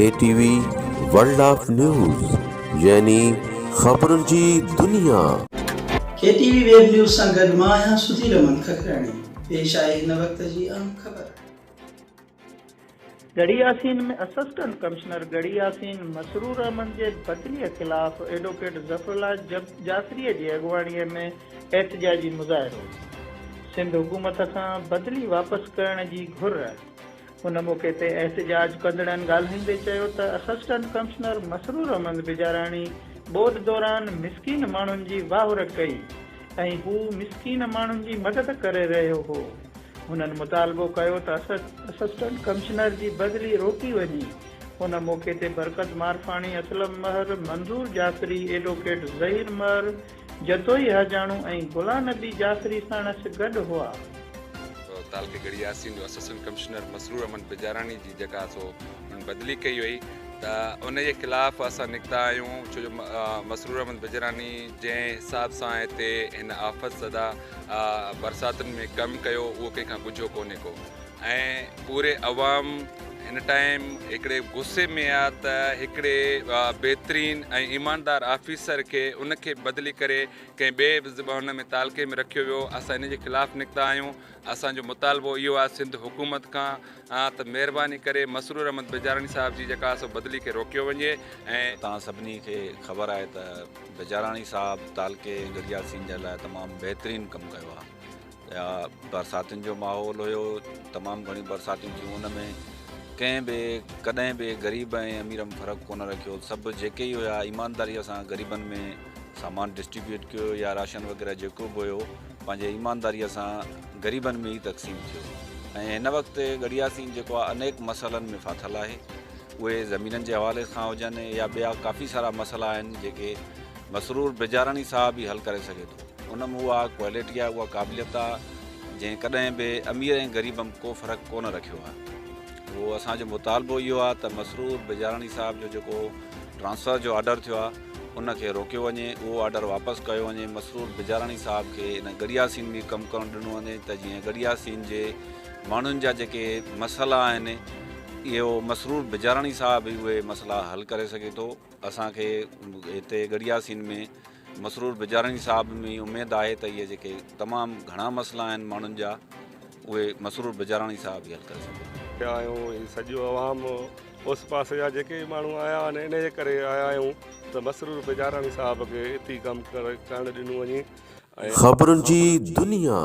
K T V world of news يعني خبرن جي دنيا. ڪي ٽي وي ويب نيوز سان گڏ مان آهيان سڌير احمد ککراڻي پيش آهي هن وقت جي اهم خبر. ڳڙهي ياسين ۾ اسسٽنٽ ڪمشنر ڳڙهي ياسين مسرور احمد جي بدليء خلاف ايڊووڪيٽ ظفرالله جعفريء جي اڳواڻيء ۾ احتجاجي مظاهرو، سنڌ حڪومت کان بدلي واپس ڪرڻ جي گهر. ان موقعي تي احتجاج ڪندڙن ڳالهائيندي چيو ته اسسٽنٽ ڪمشنر مسرور احمد بجاراڻي ٻوڏ دوران مسڪين ماڻهن جي واهر ڪئي ۽ هو مسڪين ماڻهن جي مدد ڪري رهيو هو. هنن مطالبو ڪيو ته اسسٽنٽ ڪمشنر جي بدلي روڪي وڃي. ان موقعي تي برڪت مارفاڻي، اسلم مهر، منظور جعفري، ايڊووڪيٽ ظهير مهر، جتوئي حاجاڻو ۽ غلام نبي جعفري ساڻس گڏ هئا. تعلقي ڳڙهي ياسين جو اسسٽنٽ ڪمشنر مسرور احمد بجاراڻي جي جيڪا سو ان بدلي ڪئي وئي ته ان جي خلاف اسان نڪتا آهيون ڇو جو مسرور احمد بجاراڻي جنهن حساب سان هتي هن آفت زده برساتن ۾ ڪم ڪيو اهو ڪنهن کان ڳجهو ڪونهي ڪو ۽ پوري عوام هن ٽائيم هڪڙي غصي ۾ آ ته هڪڙي بهترين ۽ ايماندار آفيسر کي ان کي بدلي ڪري ڪنهن ٻئي هن ۾ تعلقي ۾ رکيو ويو اسان ان جي خلاف نڪتا آهيون اسان جو مطالبو اهو آ سنڌ حڪومت کان ته مهرباني ڪري مسرور احمد بجاراڻي صاحب جي جيڪا سو بدلي کي روڪيو وڃي ۽. توهان سڀني کي خبر آهي ته بجاراڻي صاحب تعلقي ڳڙهياسين جي لاء تمام بهترين ڪم ڪيو آ. يا برساتين جو ماحول هيو تمام گهڻيون برساتيون ٿيون ان ۾ ڪنهن به ڪڏهن به غريب ۽ امير ۾ فرق ڪونه رکيو سڀ جيڪي ئي هيا ايمانداري سان غريبن ۾ سامان ڊسٽريبيوٽ ڪيو يا راشن وغيره جيڪو به هيو پنهنجي ايمانداري سان غريبن ۾ ئي تقسيم ٿيو ۽ هن وقت ڳڙهياسين جيڪو آهي انيڪ مسئلن ۾ ڦاٿل آهي اهي زمينن جي حوالي سان هجن يا ٻيا ڪافي سارا مسئلا آهن جيڪي مسرور بجاراڻي صاحب ئي حل ڪري سگهي ٿو ان ۾ اها ڪوالٽي آهي، اها قابليت آهي، جنهن ڪڏهن به امير ۽ غريب م ڪو فرق ڪونه رکيو آهي. اهو اسان جو مطالبو اهو آهي ته مسرور بجاراڻي صاحب جو جيڪو ٽرانسفر جو آرڊر ٿيو آهي، ان کي روڪيو وڃي، اهو آرڊر واپس ڪيو وڃي، مسرور بجاراڻي صاحب کي ان ڳڙهياسين ۾ ڪم ڪرڻ ڏنو وڃي ته جيئن ڳڙهياسين جي ماڻهن جا جيڪي مسئلا آهن، اهو مسرور بجاراڻي صاحب ئي اهي مسئلا حل ڪري سگهي ٿو. اسان کي هتي ڳڙهياسين ۾ مسرور بجاراڻي صاحب ۾ اميد آهي ته اهي جيڪي تمام گهڻا مسئلا آهن ماڻهن جا اهي مسرور بجاراڻي صاحب ئي حل ڪري سگهي ٿو. آيا آهيون هي سڄو عوام اوس پاس جا جيڪي به ماڻهو آيا آهن انهي جي ڪري آيا آهيون ته مسرور بجاراڻي صاحب کي اتي ڪم ڪرڻ ڏنو وڃي ۽. خبرن جي دنيا.